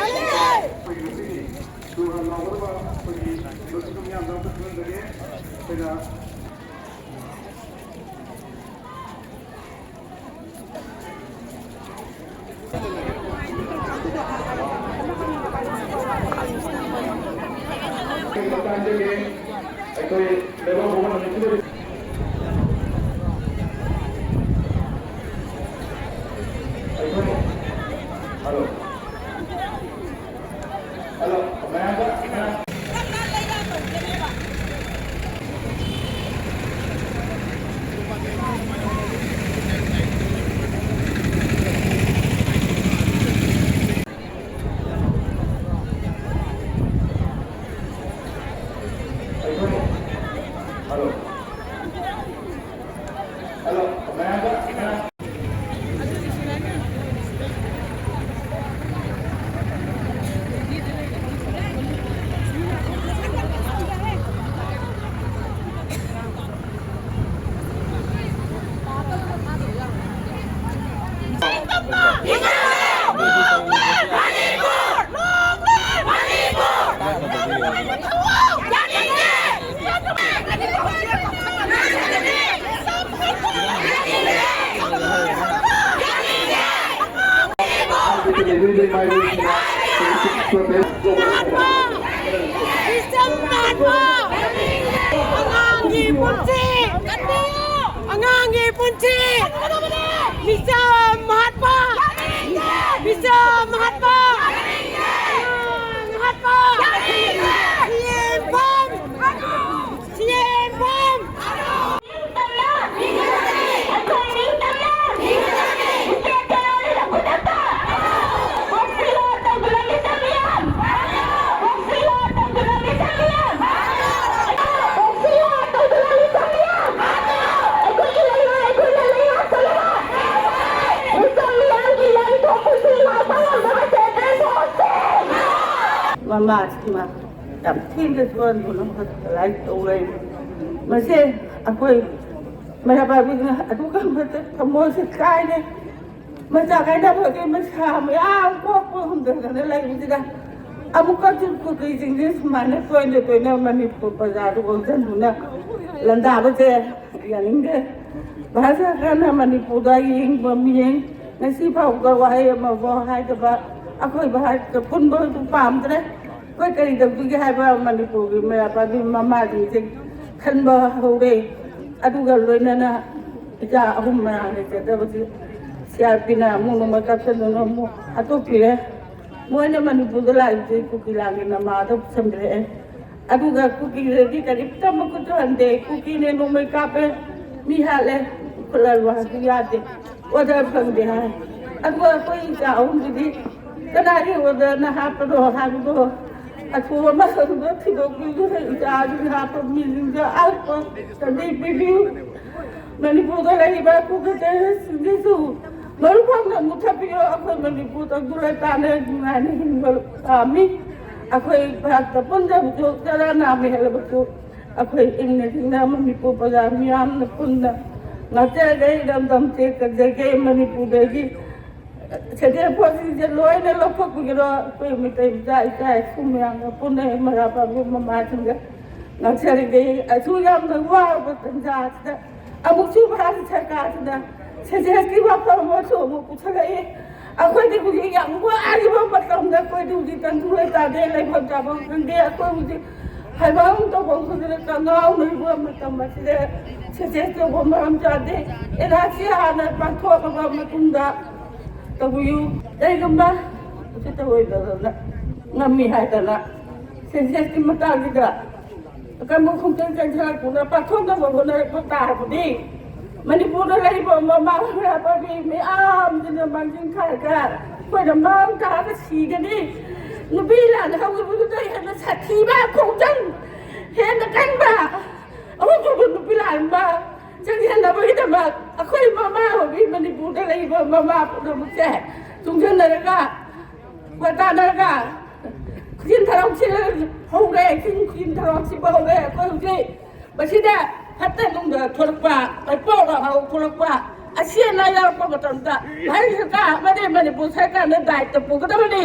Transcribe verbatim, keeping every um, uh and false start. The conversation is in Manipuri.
ꯑꯩꯈꯣꯏꯒꯤ ꯉꯁꯤꯒꯤ ꯇꯨꯍꯥꯟ ꯂꯥꯎꯒꯗꯕ ꯑꯩꯈꯣꯏꯒꯤ ꯂꯣꯏꯁꯪ ꯃꯤꯌꯥꯝꯗ ꯑꯝꯇ ꯈꯪꯍꯟꯖꯒꯦ꯫ ꯑꯩꯈꯣꯏꯅ ꯑꯩꯈꯣꯏ ꯂꯩꯕꯥꯛ ꯄꯣꯛꯄ ꯅꯨꯃꯤꯠꯁꯤꯗ ꯑꯩꯈꯣꯏ, ꯍꯜꯂꯣ꯫ ꯍꯜꯂꯣ, ꯃꯌꯥꯝꯗ, ꯃꯌꯥꯝ꯫ ꯍꯜꯂꯣ꯫ ꯍꯜꯂꯣ, ꯃꯌꯥꯝꯗ, ꯃꯌꯥꯝ꯫ ꯑꯉꯥꯡꯒꯤ ꯄꯨꯟꯁꯤ! ꯑꯉꯥꯡꯒꯤ ꯄꯨꯟꯁꯤ! ꯃꯤꯆꯝ ꯃꯍꯥꯠꯄ! ꯃꯤꯆꯝ ꯃꯍꯥꯠꯄ! ꯑꯉꯥꯡ ꯃꯍꯥꯠꯄ! ꯁꯤ ꯑꯦꯝ ꯕꯝ! ꯁꯤ ꯑꯦꯝ ꯕꯝ! ꯃꯃꯥꯁꯤꯃ ꯌꯥꯝ ꯊꯤꯅ ꯁꯣꯟꯕꯅ ꯍꯣꯁꯄꯤꯇꯥꯂꯥꯏꯖ ꯇꯧ ꯂꯩ꯫ ꯃꯁꯦ ꯑꯩꯈꯣꯏ ꯃꯩꯔꯥ ꯄꯥꯏꯕꯤꯅ ꯑꯗꯨꯛ ꯀꯟꯕꯗ ꯊꯃꯣꯏꯁꯦ ꯀꯥꯏꯔꯦ꯫ ꯃꯆꯥ ꯀꯥꯏꯅꯕꯒꯤ ꯃꯁꯥ ꯃꯌꯥꯝ ꯀꯣꯛꯄ ꯍꯨꯟꯗꯗꯅ ꯂꯩꯕꯁꯤꯗ, ꯑꯃꯨꯛꯀꯁꯨ ꯀꯨꯀꯤꯁꯤꯡꯁꯦ ꯁꯨꯃꯥꯏꯅ ꯇꯣꯏꯅ ꯇꯣꯏꯅ ꯃꯅꯤꯄꯨꯔ ꯕꯖꯥꯔꯗ ꯑꯣꯟꯁꯤꯟꯗꯨꯅ ꯂꯟꯗꯥꯕꯁꯦ ꯌꯥꯅꯤꯡꯗꯦ꯫ ꯚꯥꯔꯠ ꯁꯔꯀꯥꯔꯅ ꯃꯅꯤꯄꯨꯔꯗ ꯌꯦꯡꯕ ꯃꯤꯠꯌꯦꯡ ꯉꯁꯤ ꯐꯥꯎꯕ ꯋꯥꯍꯩ ꯑꯃꯐꯥꯎ ꯍꯥꯏꯗꯕ, ꯑꯩꯈꯣꯏ ꯚꯥꯔꯠꯇ ꯄꯨꯟꯕ ꯄꯥꯝꯗ꯭ꯔꯦ꯫ ꯑꯩꯈꯣꯏ ꯀꯔꯤ ꯇꯧꯗꯣꯏꯒꯦ ꯍꯥꯏꯕ ꯃꯅꯤꯄꯨꯔꯒꯤ ꯃꯩꯔꯥ ꯄꯥꯏꯕꯤ ꯃꯃꯥꯁꯤꯡꯁꯦ ꯈꯟꯕ ꯍꯧꯔꯦ꯫ ꯑꯗꯨꯒ ꯂꯣꯏꯅꯅ ꯏꯆꯥ ꯑꯍꯨꯝ ꯃꯌꯥꯝ ꯂꯩꯖꯗꯕꯁꯤ ꯁꯤ ꯑꯥꯔ ꯄꯤꯅ ꯑꯃꯨꯛ ꯅꯣꯡꯃꯩ ꯀꯥꯞꯁꯤꯟꯗꯨꯅ ꯑꯃꯨꯛ ꯍꯥꯠꯇꯣꯛꯄꯤꯔꯦ꯫ ꯃꯣꯏꯅ ꯃꯅꯤꯄꯨꯔꯗ ꯂꯥꯛꯏꯁꯦ ꯀꯨꯀꯤ ꯂꯥꯟꯒꯤ ꯅꯃꯥꯗ ꯄꯨꯁꯟꯕꯤꯔꯛꯑꯦ꯫ ꯑꯗꯨꯒ ꯀꯨꯀꯤꯗꯗꯤ ꯀꯔꯤꯝꯇ ꯃꯈꯨꯠ ꯊꯣꯛꯍꯟꯗꯦ꯫ ꯀꯨꯀꯤꯅꯦ ꯅꯣꯡꯃꯩ ꯀꯥꯞꯄꯦ, ꯃꯤ ꯍꯥꯠꯂꯦ, ꯈꯨꯠꯂꯥꯏ ꯋꯥꯁꯨ ꯌꯥꯗꯦ, ꯑꯣꯔꯗꯔ ꯐꯪꯗꯦ ꯍꯥꯏ꯫ ꯑꯗꯨꯒ ꯑꯩꯈꯣꯏ ꯏꯆꯥ ꯑꯍꯨꯝꯗꯨꯗꯤ ꯀꯅꯥꯒꯤ ꯑꯣꯔꯗꯔꯅ ꯍꯥꯞꯄꯅꯣ ꯍꯥꯏꯕꯗꯣ ꯑꯊꯨꯕ ꯃꯇꯝꯗ ꯊꯤꯗꯣꯛꯄꯤꯗꯨꯅ ꯏꯆꯥꯁꯤꯡ ꯍꯥꯠꯄ ꯃꯤꯁꯤꯡꯗ ꯑꯍꯛꯄ ꯁꯟꯗꯤ ꯄꯤꯕꯤꯌꯨ꯫ ꯃꯅꯤꯄꯨꯔꯗ ꯂꯩꯔꯤꯕ ꯀꯨꯀꯤ ꯇꯦꯔꯣꯔꯤꯁꯁꯤꯡꯁꯤꯁꯨ ꯃꯔꯨ ꯐꯪꯅ ꯃꯨꯊꯠꯄꯤꯌꯨ꯫ ꯑꯩꯈꯣꯏ ꯃꯅꯤꯄꯨꯔ ꯇꯪꯗꯨ ꯂꯩꯇꯥꯅ ꯅꯨꯡꯉꯥꯏꯅ ꯍꯤꯡꯕ ꯄꯥꯝꯃꯤ꯫ ꯑꯩꯈꯣꯏ ꯚꯥꯔꯠꯇ ꯄꯨꯟꯗꯕꯁꯨ, ꯆꯔꯥ ꯅꯥꯝꯃ ꯍꯦꯜꯂꯕꯁꯨ, ꯑꯩꯈꯣꯏ ꯏꯪꯅ ꯆꯤꯛꯅ ꯃꯅꯤꯄꯨꯔ ꯄ꯭ꯔꯖꯥ ꯃꯤꯌꯥꯝꯅ ꯄꯨꯟꯅ ꯉꯥꯛꯆꯔꯒꯦ꯫ ꯏꯔꯝꯗꯝ ꯆꯦꯛ ꯀꯟꯖꯒꯦ꯫ ꯃꯅꯤꯄꯨꯔꯗꯒꯤ ꯁꯦꯟꯖꯦꯜ ꯄꯣꯠꯁꯤꯡꯁꯦ ꯂꯣꯏꯅ ꯂꯧꯊꯣꯛꯄꯤꯈ꯭ꯔꯣ꯫ ꯑꯩꯈꯣꯏ ꯃꯩꯇꯩ ꯃꯆꯥ ꯏꯆꯥ ꯏꯁꯨ ꯃꯌꯥꯝꯒ ꯄꯨꯟꯅ ꯃꯩꯔꯥ ꯄꯥꯏꯕꯤ ꯃꯃꯥꯁꯤꯡꯒ ꯉꯥꯛꯆꯔꯒꯦ꯫ ꯑꯁꯨꯛ ꯌꯥꯝꯅ ꯋꯥꯔꯕ ꯇꯟꯖꯥꯁꯤꯗ ꯑꯃꯨꯛꯁꯨ ꯚꯥꯔꯠ ꯁꯔꯀꯥꯔꯁꯤꯅ ꯁꯦꯟꯖꯦꯜꯒꯤ ꯋꯥꯐꯝ ꯑꯃꯁꯨ ꯑꯃꯨꯛ ꯄꯨꯁꯜꯂꯛꯏ꯫ ꯑꯩꯈꯣꯏꯗꯤ ꯍꯧꯖꯤꯛ ꯌꯥꯝ ꯋꯥꯔꯤꯕ ꯃꯇꯝꯗ ꯑꯩꯈꯣꯏꯗꯤ ꯍꯧꯖꯤꯛ ꯇꯪꯗꯨ ꯂꯩꯇꯥꯗꯦ, ꯂꯩꯐꯝ ꯆꯥꯐꯝ ꯈꯪꯗꯦ꯫ ꯑꯩꯈꯣꯏ ꯍꯧꯖꯤꯛ ꯍꯥꯏꯐꯝ ꯇꯧꯐꯝ ꯈꯪꯗꯅ ꯀꯉꯥꯎꯅꯔꯤꯕ ꯃꯇꯝ ꯑꯁꯤꯗ ꯁꯦꯟꯁꯁ ꯇꯧꯕ ꯃꯔꯝ ꯆꯥꯗꯦ꯫ ꯑꯦꯟ ꯑꯥꯔ ꯁꯤ ꯍꯥꯟꯅ ꯄꯥꯡꯊꯣꯛꯂꯕ ꯃꯇꯨꯡꯗ ꯇꯧꯕꯤꯌꯨ꯫ ꯀꯔꯤꯒꯨꯝꯕ ꯎꯆꯤꯠꯇ ꯑꯣꯏꯗꯗꯅ ꯉꯝꯃꯤ ꯍꯥꯏꯗꯅ ꯁꯦꯟꯁꯁꯀꯤ ꯃꯇꯥꯡꯁꯤꯗ ꯑꯀꯟꯕ ꯈꯣꯡꯖꯪ ꯆꯪꯁꯤꯜꯂꯛꯇꯨꯅ ꯄꯥꯡꯊꯣꯛꯅꯕ ꯍꯣꯠꯅꯔꯛꯄ ꯇꯥꯔꯕꯗꯤ, ꯃꯅꯤꯄꯨꯔꯗ ꯂꯩꯔꯤꯕ ꯃꯃꯥ ꯃꯩꯔꯥ ꯄꯥꯏꯕꯤ ꯃꯌꯥꯝꯁꯤꯅ ꯃꯥꯡꯖꯤꯟ ꯊꯥꯔꯒ ꯑꯩꯈꯣꯏꯅ ꯃꯥꯡ ꯊꯥꯔꯒ ꯁꯤꯒꯅꯤ꯫ ꯅꯨꯄꯤ ꯂꯥꯟ ꯍꯧꯈꯤꯕꯗꯨꯗ ꯍꯦꯟꯅ ꯁꯥꯊꯤꯕ ꯈꯣꯡꯖꯪ, ꯍꯦꯟꯅ ꯀꯟꯕ ꯑꯍꯨꯝꯁꯨꯕ ꯅꯨꯄꯤ ꯂꯥꯟ ꯑꯃ ꯆꯪꯁꯤꯟꯅꯕꯒꯤꯗꯃꯛ ꯑꯩꯈꯣꯏ ꯃꯃꯥ ꯑꯣꯏꯕꯤ ꯃꯅꯤꯄꯨꯔꯗ ꯂꯩꯔꯤꯕ ꯃꯃꯥ ꯄꯨꯝꯅꯃꯛꯁꯦ ꯆꯨꯡꯁꯤꯟꯅꯔꯒ, ꯋꯥ ꯇꯥꯅꯔꯒ, ꯈꯨꯖꯤꯟ ꯊꯔꯥꯎ ꯁꯤꯕ ꯍꯧꯔꯦ꯫ ꯆꯤꯟ ꯈꯨꯖꯤꯟ ꯊꯔꯥꯎ ꯁꯤꯕ ꯍꯧꯔꯦ꯫ ꯑꯩꯈꯣꯏ ꯍꯧꯖꯤꯛ ꯃꯁꯤꯗ ꯐꯠꯇ ꯅꯨꯡꯗ ꯊꯣꯛꯂꯛꯄ, ꯂꯩꯄꯥꯎ ꯂꯥꯍꯧ ꯊꯣꯛꯂꯛꯄ, ꯑꯁꯤ ꯑꯅꯥ ꯌꯥꯎꯔꯛꯄ ꯃꯇꯝꯗ ꯚꯥꯔꯠ ꯁꯔꯀꯥꯔ ꯑꯃꯗꯤ ꯃꯅꯤꯄꯨꯔ ꯁꯔꯀꯥꯔꯅ ꯗꯥꯏꯇ ꯄꯨꯒꯗꯕꯅꯤ꯫